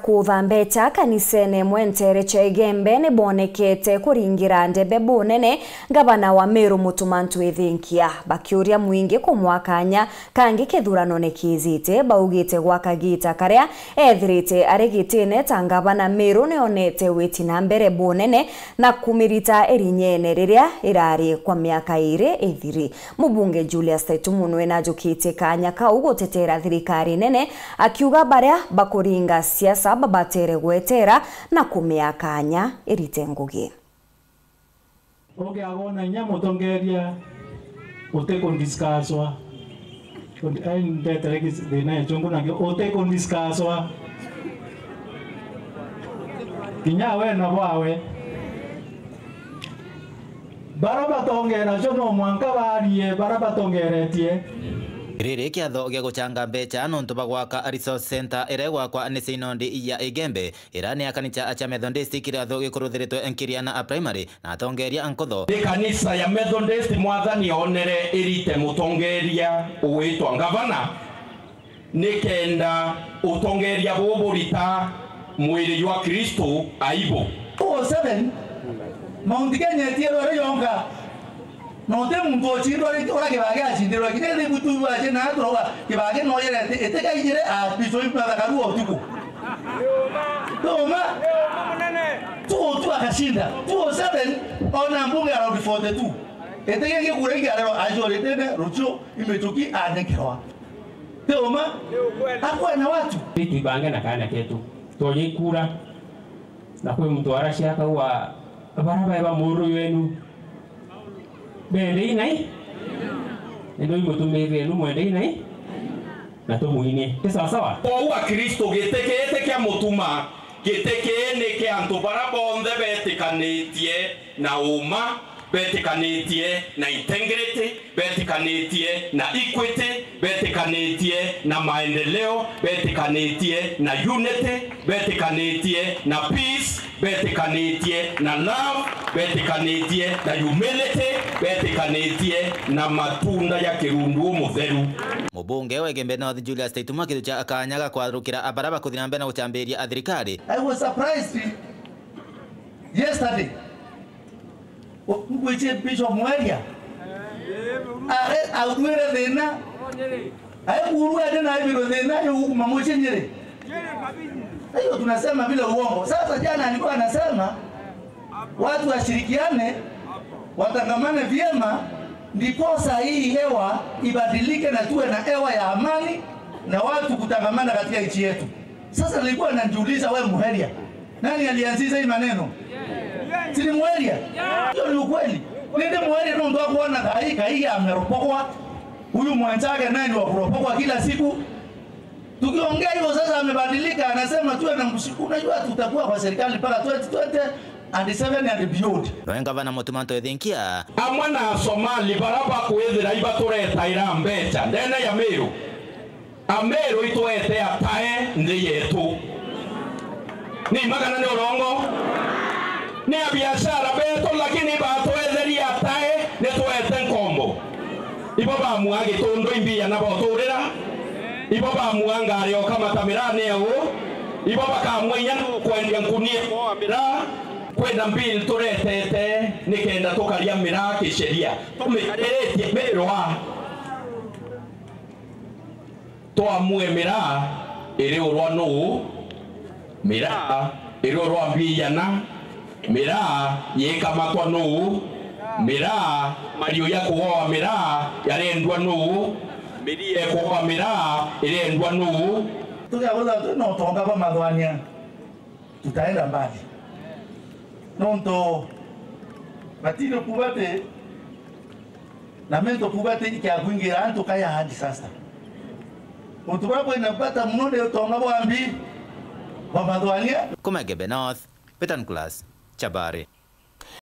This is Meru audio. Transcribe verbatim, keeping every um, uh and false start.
Kutha mbecha kanisene mwentere cha Igembe ni bonekete kuringira ndebe bunene ngavana wa Meru Mutuma Ntwithinkia, bakiuria mwingi kumwakanya kangi kithurano ni kiijite. Baugite gwa kagita karia ethirite ari gitine ta ngavana, Meru ni onete witi na mbere bunene na kumirita irinyene riria irari kwa miaka iiri ithiri. Mubunge Julius Taitumu nwe najukitie kanya kau gutetera thirikari nene, akiuga baria bakuringa siasa babatere gwetera na kumia kanya irite ngugi. Ukiagona inya mutongeria utikundiscusswa. Ai, ndetere thina ya chungu nakio, utikundiscusswa. Kinya we na bwawe. Bara batongera cio no mwanka barie bara batongeretie. Riri kiatho gia guchanga mbecha nontu bwa gwaka resource center iria igwakwa ni Synod ya Igembe, iria ni ya kanisa cha Methodist, kiratho gikuruthiritwe Nkiriana a Primary na atongeria a nkutho. Ni kanisa ya Methodist Mwathani onere irite mutongeria ugwitwa ngavana, nikenda utongeria bubu burita mwiri jwa Kristo aibu. Two oh seven, Mount Kenya itiirwe ri yonka. Na uti muntu ucindwa ringi uria Kibaki acindirwe. Kinya riu tuigua aci na turauga Kibaki no yere iti-, itikaijire a bicho ibu na thakaru wa utuku. Tuma. Two oh two akashinda. Two oh seven, ona mbunge around forty-two. Itikingi kura ingi arero acio ritene rucio imichuki anekerwa. Ti uma? Ni ukweli. Hakuwa na watu. Tuibange na kaana ketu. Twonye ikura. Na kwi muntu aracia akauga, "Bara bae ba muru wenu. Bendei nai? Endo imutumire nu mwendei nai? Na tumwinie." Ni sawa sawa? Kwoou Akristo giti giti kia Mutuma, giti kii ni kia antu bara bonthe betikanitie na uma, betikanitie na integrity, betikanitie na equity, betikanitie na maendeleo, betikanitie na unity, betikanitie na peace, betikanitie na love, betikanitie na humility, betikanitie na matunda ya kirundu umutheru. Mubunge wa Igembe North Julius Taituma akirucha kanya ga kwarukira abara bakuthi na mbere na gucambiria athirikari. I was surprised yesterday. Ngwichie Bishop Mweria. Are, augwire thina. Aiguru aje na ibiro thina, yo ukuma muchie Nyeri. Hiyo tunasema bila uongo. Sasa jana alikuwa anasema watu washirikiane, watangamane vyema, ndiposa hii hewa ibadilike na tuwe na hewa ya amani na watu kutangamana katika nchi yetu. Sasa nilikuwa najiuliza, we Muheria, nani alianzisha hii maneno? Si ni Muheria? Hiyo ni ukweli. Nende Muheria ndio mtu akuona kai kai ameropokwa. Huyu mwenzake naye ni wa kuropokwa kila siku. Tukiongea hivyo sasa amebadilika, anasema tuwe na mshik-, unajua tutakuwa kwa serikali mpaka twenty twenty and seven and beyond. Noe ngavana Mutuma Ntwithinkia. Amwe na Asomali bara bakwithira ibaturetaira mbecha ndene ya Meru. Ameru itwete atae nthi yetu. Ni magana ni urongo. Ni abiashara betu, lakini batwetheria atae, ni twete nkombo. Ibo bamua gitundu imbia na boturira. Ibo bamua ngari okamata miraa ni eu. Ibo bakamua inya nukwendia nkunia kwa miraa. Kwina bill turetete nikenda tukaria miraa kisheria. Tumikariritie mirwa. Twamue miraa iriurwa nuu? Miraa iriurwa mbiana? Miraa yikamatwa nuu? Miraa mariu ya kugoa miraa yarendua nuu? Miria ya kugoa miraa irendua nuu? Tukiagutha twi na utonga bwa mathwania, tutaenda mbali. Nontu batiri kuuga ati, na mento kuuga ati ikiakwingira antu kaya disaster. Untu buria bwina bata muno ni utonga bwa mbi bwa mathwania. Kuma Igembe North, Peter Nicholas, Chabari.